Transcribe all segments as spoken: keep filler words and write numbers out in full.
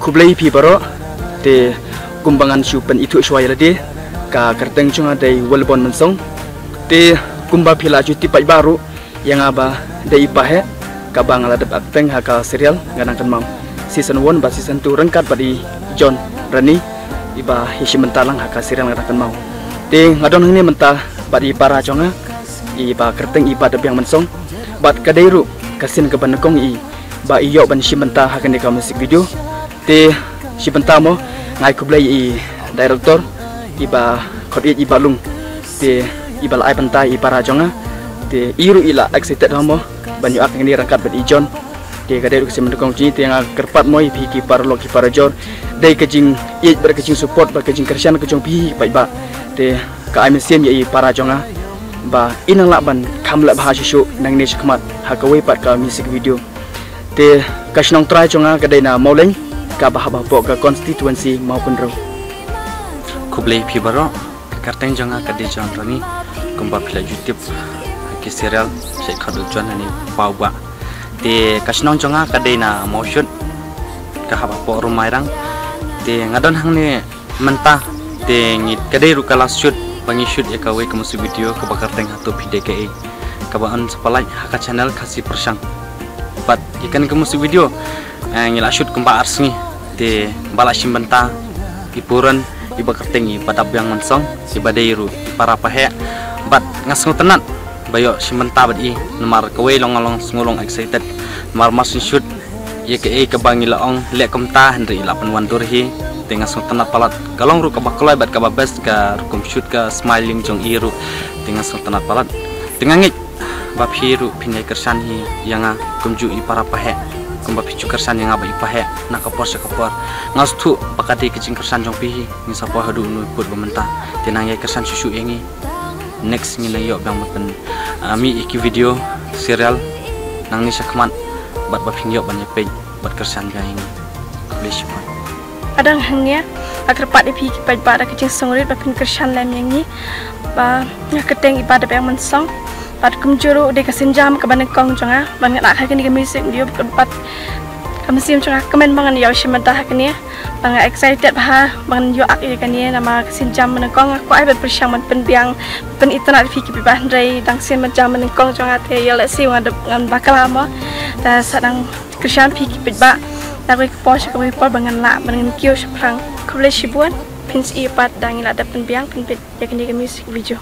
Khublei phi baroh. Te kumba ngan shu pynithuh shuwa ïa lade, ka kyrteng jong nga dei Wilbon Mynsong. Te kumba phi la ju tip paidbah ruh ïa nga ba dei i Paheh, kaba nga la dep acting ha ka serial Nga Dang Kynmaw season one bad season two ryngkat bad i John Rani, iba ïashim bynta lang ha ka serial Nga Dang Kynmaw. Te nga don hangne mynta bad i para jong nga, iba kyrteng i Bah Dabiang Mynsong, bad ka dei ruh ka sien kaba nyngkong i ba i ïoh ban shim bynta ha kane ka music video. Te shim bynta mo, nga ai khublei i director, iba khot ïa i Bah Lung. Te iba la ai bynta i para jong nga. Te i ruh i la excited mo ban ïoh act hangne ryngkat bad i John. Te ka dei ruh ka sien nyngkong jong i, te nga kyrpad mo ïa phi ki paralok ki parajor, dei ka jingïeit bad ka jingsupport bad ka jingkyrshan ka jong phi paidbah. Te ka ai mynsiem ïa i para jong nga ba in nang lah ban kham leh bha shuh shuh nangne shakhmat ha kawei pat ka music video. Te ka shnong trai jong nga ka dei na Mawleng, kaba hap hapoh ka constituency Mawkynrew. Khublei phi baroh, ka kyrteng jong nga ka dei John Rani, kumba phi la ju tip ha ki serial, phi la khot u John Rani Pawbah. Te ka shnong jong nga ka dei na Mawshut, ka hap hapoh Rumairang. Te nga don hangne mynta, te ngi, ka dei ruh ka last shoot ba ngi shoot ïa kawei ka music video kaba kyrteng Hato Phi Dei Kaei, kaba yn sa pynlait ha ka channel Khasi Pyrshang. Bad ïa kane ka music video, eh, ngi la shoot kumba ar sngi. Te ba la shim bynta i Puran, iba kyrteng i Bah Dabiang Mynsong, iba dei ruh i para Paheh. Bad nga sngewtynnat ba ïoh shim bynta bad i, namar kawei long nga long, sngewlong excited. Namar mar shu shoot ïa kaei kaba ngi la ong leh kumta, hynrei i la pynwandur hi. Te nga sngewtynnat palat, ka long ruh kaba kloi bad kaba best ka rukom shoot, ka smiling jong i ruh. Te nga sngewtynnat palat. Te nga ngeit ba phi ruh phin ïai kyrshan hi ïa nga kumjuh i para Paheh, kumba phi ju kyrshan ïa nga bad i Paheh na ka por sha ka por. Nga sngewthuh ba ka dei ka jingkyrshan jong phi hi ngin sa poi haduh kynnoh pud ba mynta. Te nang ïai kyrshan shuh shuh ïa ngi. Next ngin nang ïoh biang ban pyn, ah, mih ïa ki video serial nangne shakhmat, bad ba phin ïoh ban ïa peit bad kyrshan biang ïa ngi. Khublei shibun. Nga don hangne, nga kyrpad ïa phi ki paidbah da ka jingsngewrit ba phin kyrshan lem ïa ngi. Ba nga kyrteng i Bah Dabiang Mynsong. Bad kumjuh ruh dei ka sienjam kaba nyngkong jong nga ban ngat ha kane ka music video, bad ka mynsiem jong nga kmen ba ngan ïoh shim bynta ha kane. Ba nga excited bha ba ngan ïoh act ïa kane, namar ka sienjam ba nyngkong, nga kwah ban pyrshang ban pynbiang, pynitynnad ïa phi ki paidbah, hynrei dang sien ba jam ba nyngkong jong nga, te ïa lehse ngan dep, ngan bakla mo. Te sa dang kyrshan phi ki paidbah, na kawei ka por sha kawei ka por ba ngan lah, ba ngan kiew shaphrang. Khublei shibun, phin sa ïohi pat da ngi la dep pynbiang pynbit ïa kane ka music video.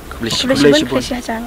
Khublei shibun. Khublei shibun, khublei shibun.